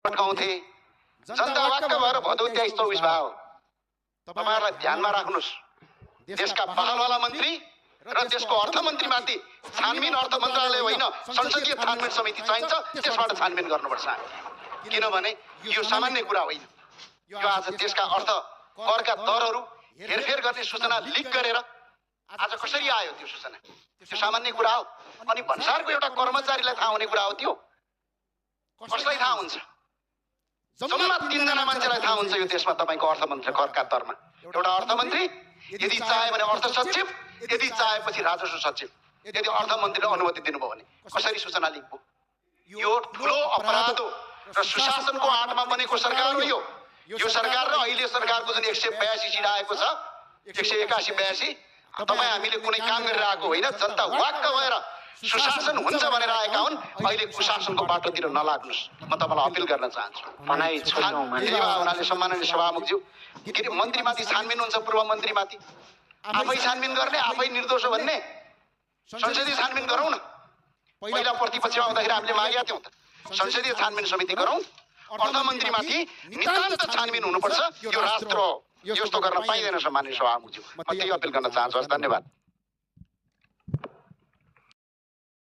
पठाउँथे जनता वाक्क भएर भदौ 23-24 भयो। तपाईहरुलाई ध्यानमा राख्नुस्, देशका पहलवाला मन्त्री र देशको अर्थमन्त्रीमाथि छानबिन अर्थ मन्त्रालय होइन संसदीय छानबिन समिति चाहिन्छ। त्यसबाट छानबिन गर्नुपर्छ। किनभने यो सामान्य कुरा होइन। यो आज देशका अर्थ करका दरहरू हेरफेर गर्ने सूचना लिक गरेर आज कसरी आयो त्यो सूचना? त्यो सामान्य कुरा हो। अनि भन्सारको एउटा कर्मचारीलाई थाहा हुने कुरा हो त्यो? कसलाई थाहा हुन्छ? जम्मा 3 जना मान्छेलाई थाहा हुन्छ यो देशमा तपाईको अर्थमन्त्री करका दरमा। एउटा अर्थमन्त्री, यदि चाहे भने अर्थ सचिव, यदि चाहेपछि राजस्व सचिव। यदि अर्थमन्त्रीले अनुमति दिनुभयो भने कसरी सूचना लिक भयो? यो ठुलो अपराध हो र सुशासनको आडमा बनेको सरकार हो यो। यो सरकार र अहिले सरकारको जुन 182 सिट आएको छ, 181-82, तपाईँ हामीले कुनै काम गरिरहेको होइन। जनता वाक्क भएर सुशासन हुन्छ भनेर आएका हुन्। अहिले कुशासनको बाटोतिर नलाग्नुस्, म तपाईलाई अपिल गर्न चाहन्छु। हुनाले सम्माननीय सभामुखज्यू, के मन्त्रीमाथि छानबिन हुन्छ, पूर्व मन्त्रीमाथि आफै छानबिन गर्ने, आफै निर्दोष हो भन्ने संसदीय छानबिन गरौँ न। पहिला प्रतिपक्षमा आउँदाखेरि हामीले मागेका थियौँ त, संसदीय छानबिन समिति गरौँ। अर्थमन्त्रीमाथि नितान्त छानबिन हुनुपर्छ। यो राष्ट्र हो, यस्तो गर्न पाइँदैन सम्माननीय सभामुखज्यू। म त्यही अपिल गर्न चाहन्छु। धन्यवाद।